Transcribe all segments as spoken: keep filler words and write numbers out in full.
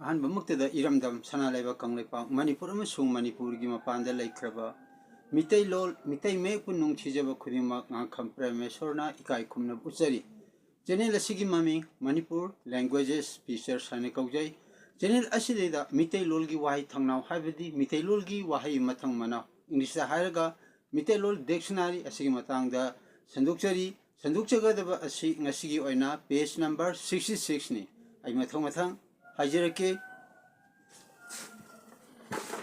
ꯑꯍꯥꯟꯕꯃꯛꯇꯗ ꯏꯔꯝꯗꯝ ꯁꯅꯥ ꯂꯩꯕꯥꯛ ꯀꯪꯂꯩꯄꯥꯛ ꯃꯅꯤꯄꯨꯔ ꯑꯃꯁꯨꯡ ꯃꯅꯤꯄꯨꯔꯒꯤ ꯃꯄꯥꯟꯗ ꯂꯩꯈ꯭ꯔꯕ ꯃꯤꯇꯩꯂꯣꯜ, ꯃꯤꯇꯩ ꯃꯌꯦꯛꯄꯨ ꯅꯨꯡꯁꯤꯖꯕ ꯈꯨꯗꯤꯡꯃꯛ ꯉꯥꯡꯈꯝ ꯄ꯭ꯔꯦꯃꯦꯁꯣꯔꯅ ꯏꯀꯥꯏ ꯈꯨꯝꯅꯕ ꯎꯠꯆꯔꯤ꯫ ꯆꯦꯅꯦꯜ ꯑꯁꯤꯒꯤ ꯃꯃꯤꯡ ꯃꯅꯤꯄꯨꯔ ꯂꯦꯡꯒ꯭ꯋꯦꯖꯦꯁ ꯐꯤꯆꯔꯁ ꯍꯥꯏꯅ ꯀꯧꯖꯩ꯫ ꯆꯦꯅꯦꯜ ꯑꯁꯤꯗꯩꯗ ꯃꯤꯇꯩꯂꯣꯜꯒꯤ ꯋꯥꯍꯩ ꯊꯧꯅꯥꯎ, ꯍꯥꯏꯕꯗꯤ ꯃꯤꯇꯩꯂꯣꯜꯒꯤ ꯋꯥꯍꯩ ꯃꯊꯪ ꯃꯅꯥꯎ, ꯏꯪꯂꯤꯁꯇ ꯍꯥꯏꯔꯒ ꯃꯤꯇꯩꯂꯣꯜ ꯗꯤꯛꯁꯅꯥꯔꯤ ꯑꯁꯤꯒꯤ ꯃꯇꯥꯡꯗ ꯁꯟꯗꯣꯛꯆꯔꯤ꯫ ꯁꯟꯗꯣꯛꯆꯒꯗꯕ ꯑꯁꯤ ꯉꯁꯤꯒꯤ ꯑꯣꯏꯅ ꯄꯦꯖ ꯅꯝꯕꯔ sixty sixꯅꯤ꯫ ꯑꯩ ꯃꯊꯪ ꯃꯊꯪ ꯍꯥꯏꯖꯔꯛꯀꯦ꯫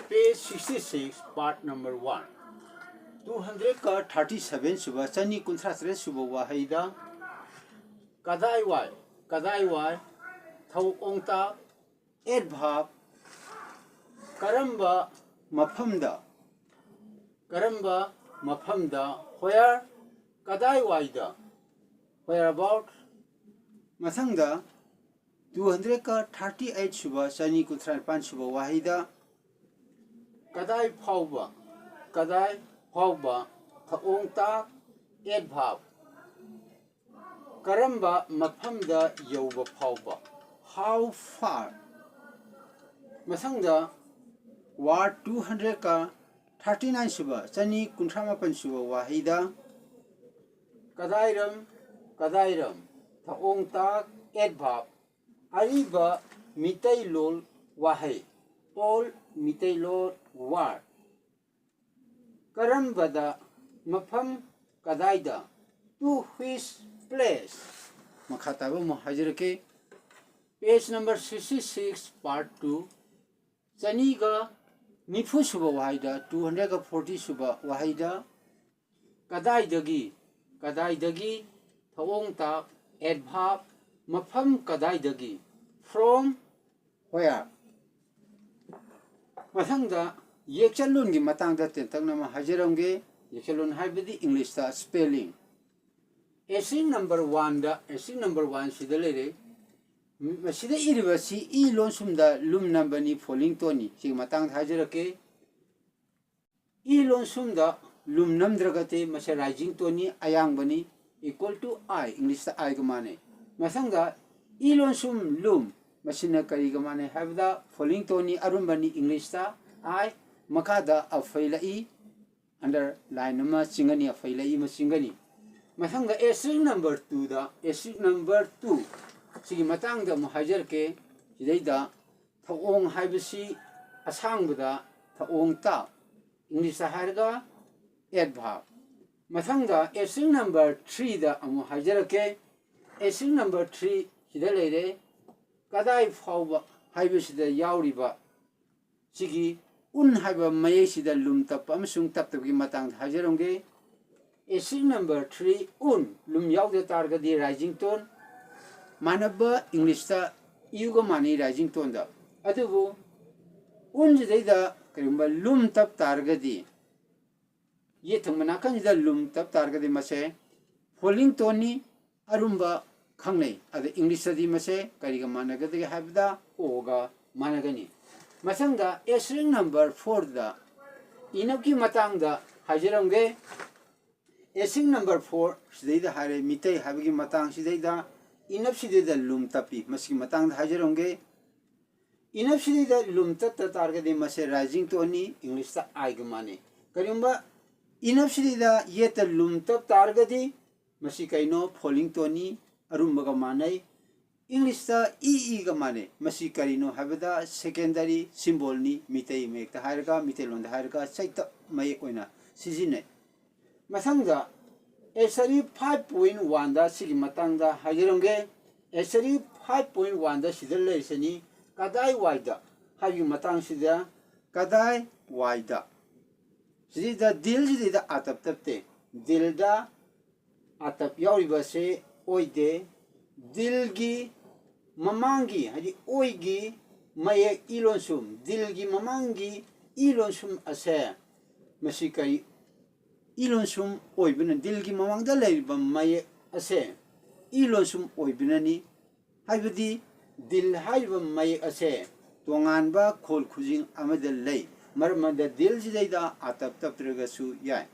Page sixty six, part number one. Two hundred ꯀ thirty seven ꯁꯨꯕ, ꯆꯅꯤ ꯀꯨꯟꯊ꯭ꯔꯥ ꯇꯔꯦꯠ ꯁꯨꯕ ꯋꯥꯍꯩꯗ ꯀꯗꯥꯏꯋꯥꯏ, ꯀꯗꯥꯏꯋꯥꯏ, ꯊꯧꯑꯣꯡꯇꯥꯛ, adverb, ꯀꯔꯝꯕ ꯃꯐꯝꯗ, ꯀꯔꯝꯕ ꯃꯐꯝꯗ, where, ꯀꯗꯥꯏꯋꯥꯏꯗ, where about꯫ ꯃꯊꯪꯗ two hundred ꯀ thirty eight ꯁꯨꯕ, ꯆꯅꯤ ꯀꯨꯟꯊ꯭ꯔꯥ ꯅꯤꯄꯥꯟ ꯁꯨꯕ ꯋꯥꯍꯩꯗ ꯀꯗꯥꯏ ꯐꯥꯎꯕ, ꯀꯗꯥꯏ ꯐꯥꯎꯕ, ꯊꯧꯑꯣꯡꯇꯥꯛ, adverb, ꯀꯔꯝꯕ ꯃꯐꯝꯗ ꯌꯧꯕ ꯐꯥꯎꯕ, how far꯫ ꯃꯊꯪꯗ word two hundred ꯀ thirty nine ꯁꯨꯕ, ꯆꯅꯤ ꯀꯨꯟꯊ꯭ꯔꯥ ꯃꯥꯄꯟ ꯁꯨꯕ ꯋꯥꯍꯩꯗ ꯀꯗꯥꯏꯔꯝ, ꯀꯗꯥꯏꯔꯝ, ꯊꯧꯑꯣꯡꯇꯥꯛ, adverb, ꯑꯔꯤꯕ ꯃꯤꯇꯩꯂꯣꯟ ꯋꯥꯍꯩ, old ꯃꯤꯇꯩꯂꯣꯟ word꯫ ꯀꯔꯝꯕꯗ, ꯃꯐꯝ ꯀꯗꯥꯏꯗ, to which place꯫ ꯃꯈꯥ ꯇꯥꯕ ꯑꯃꯨꯛ ꯍꯥꯏꯖꯔꯛꯀꯦ꯫ Page number sixty six, part two, ꯆꯅꯤꯒ ꯅꯤꯐꯨ ꯁꯨꯕ ꯋꯥꯍꯩꯗ, two hundred ꯀ forty ꯁꯨꯕ ꯋꯥꯍꯩꯗ ꯀꯗꯥꯏꯗꯒꯤ, ꯀꯗꯥꯏꯗꯒꯤ, ꯊꯧꯑꯣꯡꯇꯥꯛ, adverb, ꯃꯐꯝ ꯀꯗꯥꯏꯗꯒꯤ, from where꯫ ꯃꯊꯪꯗ ꯌꯦꯛꯆꯜꯂꯣꯟꯒꯤ ꯃꯇꯥꯡꯗ ꯇꯦꯟꯇꯛꯅ ꯑꯃ ꯍꯥꯏꯖꯔꯝꯒꯦ꯫ ꯌꯦꯛꯆꯜꯂꯣꯟ ꯍꯥꯏꯕꯗꯤ ꯏꯪꯂꯤꯁꯇ spelling꯫ Essay number oneꯗ, essay number one ꯁꯤꯗ ꯂꯩꯔꯦ꯫ ꯃꯁꯤꯗ ꯏꯔꯤꯕꯁꯤ ꯏ ꯂꯣꯟꯁꯨꯝꯗ ꯂꯨꯝ ꯅꯝꯕꯅꯤ, falling toneꯅꯤ꯫ ꯁꯤꯒꯤ ꯃꯇꯥꯡꯗ ꯍꯥꯏꯖꯔꯛꯀꯦ꯫ ꯏ ꯂꯣꯟꯁꯨꯝꯗ ꯂꯨꯝ ꯅꯝꯗ꯭ꯔꯒꯗꯤ ꯃꯁꯤ rising toneꯅꯤ, ꯑꯌꯥꯡꯕꯅꯤ, equal to I, ꯏꯪꯂꯤꯁꯇ Iꯒ ꯃꯥꯟꯅꯩ꯫ ꯃꯊꯪꯗ ꯏ ꯂꯣꯟꯁꯨꯝ ꯂꯨꯝ, ꯃꯁꯤꯅ ꯀꯔꯤꯒ ꯃꯥꯟꯅꯩ ꯍꯥꯏꯕꯗ, falling tone ꯅꯤ, ꯑꯔꯨꯝꯕꯅꯤ English ꯇ꯫ I, ꯃꯈꯥꯗ ꯑꯐꯩꯂꯛꯏ, underline ꯑꯃ ꯆꯤꯡꯒꯅꯤ, ꯑꯐꯩꯂꯛꯏ ꯑꯃ ꯆꯤꯡꯒꯅꯤ꯫ ꯃꯊꯪꯗ asterisk number two ꯗ, asterisk number two ꯁꯤꯒꯤ ꯃꯇꯥꯡꯗ ꯑꯃꯨꯛ ꯍꯥꯏꯖꯔꯛꯀꯦ꯫ ꯁꯤꯗꯩꯗ ꯊꯧꯑꯣꯡ ꯍꯥꯏꯕꯁꯤ ꯑꯁꯥꯡꯕꯗ ꯊꯧꯑꯣꯡ ꯇ, English ꯇ ꯍꯥꯏꯔꯒ adverb꯫ ꯃꯊꯪꯗ asterisk number three ꯗ ꯑꯃꯨꯛ ꯍꯥꯏꯖꯔꯛꯀꯦ꯫ Asterisk number three ꯁꯤꯗ ꯂꯩꯔꯦ꯫ ꯀꯗꯥꯏ ꯐꯥꯎꯕ ꯍꯥꯏꯕꯁꯤꯗ ꯌꯥꯎꯔꯤꯕ ꯁꯤꯒꯤ un ꯍꯥꯏꯕ ꯃꯌꯦꯛꯁꯤꯗ ꯂꯨꯝ ꯇꯞꯄ ꯑꯃꯁꯨꯡ ꯇꯞꯇꯕꯒꯤ ꯃꯇꯥꯡꯗ ꯍꯥꯏꯖꯔꯝꯒꯦ꯫ Asterisk number three, un, ꯂꯨꯝ ꯌꯥꯎꯗ ꯇꯥꯔꯒꯗꯤ rising tone꯫ ꯃꯥꯟꯅꯕ English ꯇ u ꯒ ꯃꯥꯟꯅꯩ rising tone ꯗ꯫ ꯑꯗꯨꯕꯨ un ꯁꯤꯗꯩꯗ ꯀꯔꯤꯒꯨꯝꯕ ꯂꯨꯝ ꯇꯞ ꯇꯥꯔꯒꯗꯤ, ꯌꯦꯠ ꯊꯪꯕ ꯅꯥꯀꯟꯁꯤꯗ ꯂꯨꯝ ꯇꯞ ꯇꯥꯔꯒꯗꯤ ꯃꯁꯦ falling tone ꯅꯤ, ꯑꯔꯨꯝꯕ ꯈꯪꯅꯩ꯫ ꯑꯗ English ꯇꯗꯤ ꯃꯁꯦ ꯀꯔꯤꯒ ꯃꯥꯟꯅꯒꯗꯒꯦ ꯍꯥꯏꯕꯗ o ꯒ ꯃꯥꯟꯅꯒꯅꯤ꯫ ꯃꯊꯪꯗ asterisk number four ꯗ ꯏꯅꯞꯀꯤ ꯃꯇꯥꯡꯗ ꯍꯥꯏꯖꯔꯝꯒꯦ꯫ Asterisk number four ꯁꯤꯗꯩꯗ ꯍꯥꯏꯔꯦ, ꯃꯤꯇꯩ ꯍꯥꯏꯕꯒꯤ ꯃꯇꯥꯡꯁꯤꯗꯩꯗ ꯏꯅꯞꯁꯤꯗꯩꯗ ꯂꯨꯝ ꯇꯞꯄꯤ, ꯃꯁꯤꯒꯤ ꯃꯇꯥꯡꯗ ꯍꯥꯏꯖꯔꯝꯒꯦ꯫ ꯏꯅꯞꯁꯤꯗꯩꯗ ꯂꯨꯝ ꯇꯞꯇ ꯇꯥꯔꯒꯗꯤ ꯃꯁꯦ rising tone ꯅꯤ, English ꯇ I ꯒ ꯃꯥꯟꯅꯩ꯫ ꯀꯔꯤꯒꯨꯝꯕ ꯏꯅꯞꯁꯤꯗꯩꯗ ꯌꯦꯠꯇ ꯂꯨꯝ ꯇꯞ ꯇꯥꯔꯒꯗꯤ ꯃꯁꯤ ꯀꯩꯅꯣ? Falling tone ꯅꯤ, ꯑꯔꯨꯝꯕꯒ ꯃꯥꯟꯅꯩ꯫ English ꯇ ꯏ ꯏꯒ ꯃꯥꯟꯅꯩ꯫ ꯃꯁꯤ ꯀꯔꯤꯅꯣ ꯍꯥꯏꯕꯗ secondary symbol ꯅꯤ, ꯃꯤꯇꯩ ꯃꯌꯦꯛꯇ ꯍꯥꯏꯔꯒ, ꯃꯤꯇꯩꯂꯣꯟꯗ ꯍꯥꯏꯔꯒ ꯆꯩꯇꯞ ꯃꯌꯦꯛ ꯑꯣꯏꯅ ꯁꯤꯖꯤꯟꯅꯩ꯫ ꯃꯊꯪꯗ asterisk five point one ꯗ ꯁꯤꯒꯤ ꯃꯇꯥꯡꯗ ꯍꯥꯏꯖꯔꯝꯒꯦ꯫ Asterisk five point one ꯗ ꯁꯤꯗ ꯂꯩꯔꯤꯁꯤꯅꯤ, ꯀꯗꯥꯏꯋꯥꯏꯗ ꯍꯥꯏꯕꯒꯤ ꯃꯇꯥꯡꯁꯤꯗ, ꯀꯗꯥꯏꯋꯥꯏꯗ, ꯁꯤꯗꯩꯗ ꯗꯤꯜꯁꯤꯗꯩꯗ ꯑꯥꯇꯞ ꯇꯞꯇꯦ꯫ ꯗꯤꯜꯗ ꯑꯥꯇꯞ ꯌꯥꯎꯔꯤꯕꯁꯦ ꯑꯣꯏꯗꯦ꯫ ꯗꯤꯜꯒꯤ ꯃꯃꯥꯡꯒꯤ, ꯍꯥꯏꯗꯤ ꯑꯣꯏꯒꯤ ꯃꯌꯦꯛ ꯏ ꯂꯣꯟꯁꯨꯝ, ꯗꯤꯜꯒꯤ ꯃꯃꯥꯡꯒꯤ ꯏ ꯂꯣꯟꯁꯨꯝ ꯑꯁꯦ ꯃꯁꯤ ꯀꯔꯤ? ꯏ ꯂꯣꯟꯁꯨꯝ ꯑꯣꯏꯕꯅ, ꯗꯤꯜꯒꯤ ꯃꯃꯥꯡꯗ ꯂꯩꯔꯤꯕ ꯃꯌꯦꯛ ꯑꯁꯦ ꯏ ꯂꯣꯟꯁꯨꯝ ꯑꯣꯏꯕꯅꯅꯤ꯫ ꯍꯥꯏꯕꯗꯤ ꯗꯤꯜ ꯍꯥꯏꯔꯤꯕ ꯃꯌꯦꯛ ꯑꯁꯦ ꯇꯣꯉꯥꯟꯕ ꯈꯣꯜ ꯈꯨꯖꯤꯡ ꯑꯃꯗ ꯂꯩ꯫ ꯃꯔꯝ ꯑꯗꯨꯅ ꯗꯤꯜꯁꯤꯗꯩꯗ ꯑꯥꯇꯞ ꯇꯞꯇ꯭ꯔꯒꯁꯨ ꯌꯥꯏ꯫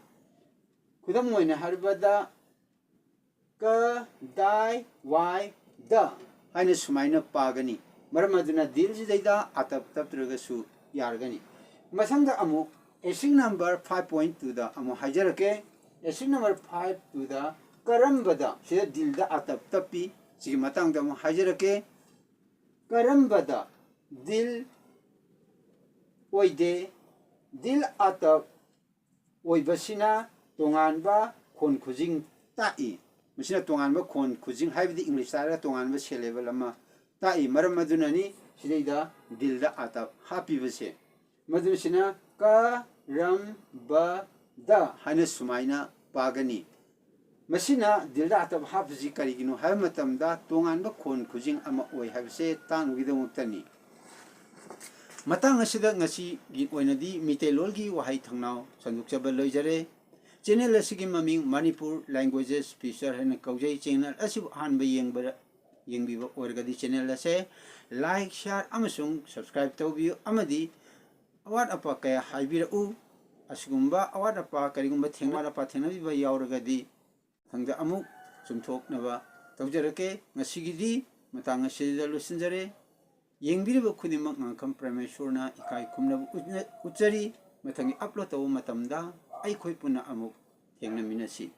ꯈꯨꯗꯝ ꯑꯣꯏꯅ ꯍꯥꯏꯔꯕꯗ, ꯀ, ꯗꯥꯏ, ꯋꯥꯏ, ꯗ ꯍꯥꯏꯅ ꯁꯨꯃꯥꯏꯅ ꯄꯥꯒꯅꯤ꯫ ꯃꯔꯝ ꯑꯗꯨꯅ ꯗꯤꯜꯁꯤꯗꯩꯗ ꯑꯇꯞ ꯇꯞꯇ꯭ꯔꯒꯁꯨ ꯌꯥꯔꯒꯅꯤ꯫ ꯃꯊꯪꯗ ꯑꯃꯨꯛ ꯑꯦꯁꯤꯛ ꯅꯝꯕꯔ ꯐꯥꯏꯚ ꯄꯣꯏꯟ ꯇꯨꯗ ꯑꯃꯨꯛ ꯍꯥꯏꯖꯔꯛꯀꯦ꯫ ꯑꯦꯁꯤꯛ ꯅꯝꯕꯔ ꯐꯥꯏꯚ ꯇꯨꯗ ꯀꯔꯝꯕꯗ ꯁꯤꯗ ꯗꯤꯜꯗ ꯑꯇꯞ ꯇꯞꯄꯤ, ꯁꯤꯒꯤ ꯃꯇꯥꯡꯗ ꯑꯃꯨꯛ ꯍꯥꯏꯖꯔꯛꯀꯦ꯫ ꯀꯔꯝꯕꯗ ꯗꯤꯜ ꯑꯣꯏꯗꯦ? ꯗꯤꯜ ꯑꯇꯞ ꯑꯣꯏꯕꯁꯤꯅ ꯇꯣꯉꯥꯟꯕ ꯈꯣꯟ ꯈꯨꯖꯤꯡ ꯇꯥꯛꯏ꯫ ꯃꯁꯤꯅ ꯇꯣꯉꯥꯟꯕ ꯈꯣꯟ ꯈꯨꯖꯤꯡ, ꯍꯥꯏꯕꯗꯤ ꯏꯪꯂꯤꯁꯇ ꯍꯥꯏꯔꯒ ꯇꯣꯉꯥꯟꯕ ꯁꯦꯂꯦꯕꯜ ꯑꯃ ꯇꯥꯛꯏ꯫ ꯃꯔꯝ ꯑꯗꯨꯅꯅꯤ ꯁꯤꯗꯩꯗ ꯗꯤꯜꯗ ꯑꯇꯞ ꯍꯥꯞꯄꯤꯕꯁꯦ꯫ ꯃꯗꯨꯁꯤꯅ ꯀ ꯔꯝ ꯕ ꯗ ꯍꯥꯏꯅ ꯁꯨꯃꯥꯏꯅ ꯄꯥꯒꯅꯤ꯫ ꯃꯁꯤꯅ ꯗꯤꯜꯗ ꯑꯇꯞ ꯍꯥꯞꯄꯁꯤ ꯀꯔꯤꯒꯤꯅꯣ ꯍꯥꯏꯕ ꯃꯇꯝꯗ, ꯇꯣꯉꯥꯟꯕ ꯈꯣꯟ ꯈꯨꯖꯤꯡ ꯑꯃ ꯑꯣꯏ ꯍꯥꯏꯕꯁꯦ ꯇꯥꯛꯅꯕꯒꯤꯗꯃꯛꯇꯅꯤ꯫ ꯃꯇꯥꯡ ꯑꯁꯤꯗ ꯉꯁꯤꯒꯤ ꯑꯣꯏꯅꯗꯤ ꯃꯤꯇꯩꯂꯣꯟꯒꯤ ꯋꯥꯍꯩ ꯊꯧꯅꯥꯎ ꯁꯟꯗꯣꯛꯆꯕ ꯂꯣꯏꯖꯔꯦ꯫ ꯆꯦꯅꯦꯜ ꯑꯁꯤꯒꯤ ꯃꯃꯤꯡ ꯃꯅꯤꯄꯨꯔ ꯂꯦꯡꯒ꯭ꯋꯦꯖꯦꯁ ꯐ꯭ꯌꯨꯆꯔ ꯍꯥꯏꯅ ꯀꯧꯖꯩ꯫ ꯆꯦꯅꯦꯜ ꯑꯁꯤꯕꯨ ꯑꯍꯥꯟꯕ ꯌꯦꯡꯕꯗ, ꯌꯦꯡꯕꯤꯕ ꯑꯣꯏꯔꯒꯗꯤ ꯆꯦꯅꯦꯜ ꯑꯁꯦ ꯂꯥꯏꯛ, ꯁꯤꯌꯥꯔ ꯑꯃꯁꯨꯡ ꯁꯕꯁꯀ꯭ꯔꯥꯏꯕ ꯇꯧꯕꯤꯌꯨ, ꯑꯃꯗꯤ ꯑꯋꯥꯠ ꯑꯄꯥ ꯀꯌꯥ ꯍꯥꯏꯕꯤꯔꯛꯎ꯫ ꯑꯁꯤꯒꯨꯝꯕ ꯑꯋꯥꯠ ꯑꯄꯥ ꯀꯔꯤꯒꯨꯝꯕ ꯊꯦꯡꯅ-, ꯑꯋꯥꯠ ꯑꯄꯥ ꯊꯦꯡꯅꯕꯤꯕ ꯌꯥꯎꯔꯒꯗꯤ ꯃꯊꯪꯗ ꯑꯃꯨꯛ ꯆꯨꯝꯊꯣꯛꯅꯕ ꯇꯧꯖꯔꯛꯀꯦ꯫ ꯉꯁꯤꯒꯤꯗꯤ ꯃꯇꯥꯡ ꯑꯁꯤꯗ ꯂꯣꯏꯁꯤꯟꯖꯔꯦ꯫ ꯌꯦꯡꯕꯤꯔꯤꯕ ꯈꯨꯗꯤꯡꯃꯛ ꯉꯥꯡꯈꯝ ꯄ꯭ꯔꯃꯦꯁꯣꯔꯅ ꯏꯀꯥꯏ ꯈꯨꯝꯅꯕ ꯎꯠꯅ-, ꯎꯠꯆꯔꯤ꯫ ꯃꯊꯪꯒꯤ ꯑꯞꯂꯣꯗ ꯇꯧꯕ ꯃꯇꯝꯗ ꯑꯩꯈꯣꯏ ꯄꯨꯟꯅ ꯑꯃꯨꯛ ꯊꯦꯡꯅꯃꯤꯟꯅꯁꯤ꯫